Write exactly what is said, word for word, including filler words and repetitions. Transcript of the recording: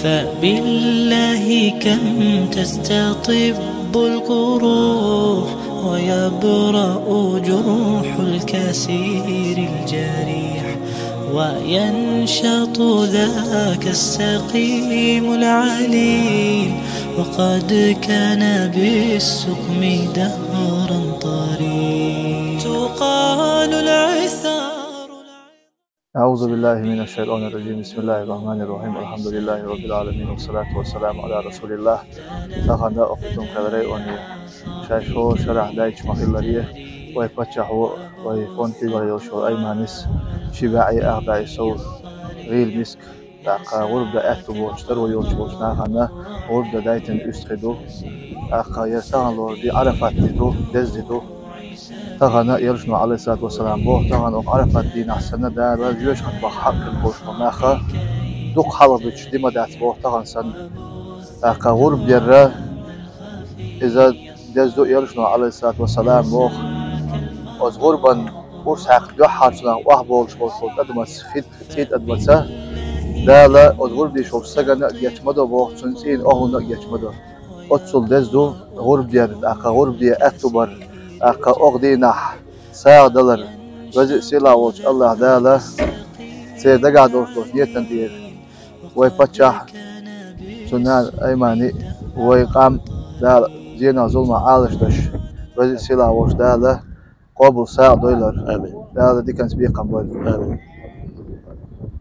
فبالله كم تستطب القروح، ويبرأ جرح الكسير الجريح، وينشط ذاك السقيم العليل، وقد كان بالسقم دهرا طريق. تقال العثار. أعوذ بالله من الشيطان الرجيم. بسم الله الرحمن الرحيم. الحمد لله رب العالمين. والصلاة والسلام على رسول الله. Сахана окъитун каларай они. Шайшо шарах дайч махиллари. Вай паччахьо, вай фонд тилар йолшо Айманис. Ши баи, ах баи сов гъил миск. ТӀаккха гъурба да аьтту бохучу таро йолчу болчу нахана гъурба да дайтина уьстхи ду. ТӀаккха яра тахана лору ди Ӏарафат ди ду, деза ди ду. Тахана Элчано, Ӏалайхиссалату вассалам, боху, тахана окху Ӏарафат дийнахь санна Дала жоьжахатех хьакъ хилла болуш болу нах дукха хьалха буьтуш ди ма дац боху тахана санна. ТӀаккха гъурба дерра иза деза ду, Элчано, Ӏалайхиссалату вассалам, боху. Оцу гъурбан урс хьаькхна дуьххьарчу нах охьаболуш болчу адамаца, хӀинца цӀийнан адамаца, Дала оцу гӀурба деш волчу стагана а гечма до боху, цуьнан цӀийнан охӀлана а гечма до. Оццул деза ду гӀурба дер, тӀаккха гӀурба де аьтту бар, тӀаккха окху дийнахь сагӀа далар. Веза а, сийлахь волчу АллахӀ Дала церан дагахь долуш долчу нетан тӀера вай паччахь, цуьнан нана Аймани, вай къам Дала зенах, зуламах Ӏалашдеш, Веза а, сийлахь волчу Дала къобал сагӀа дойлар. Амин. Дала диканца бекхам бойла. Амин.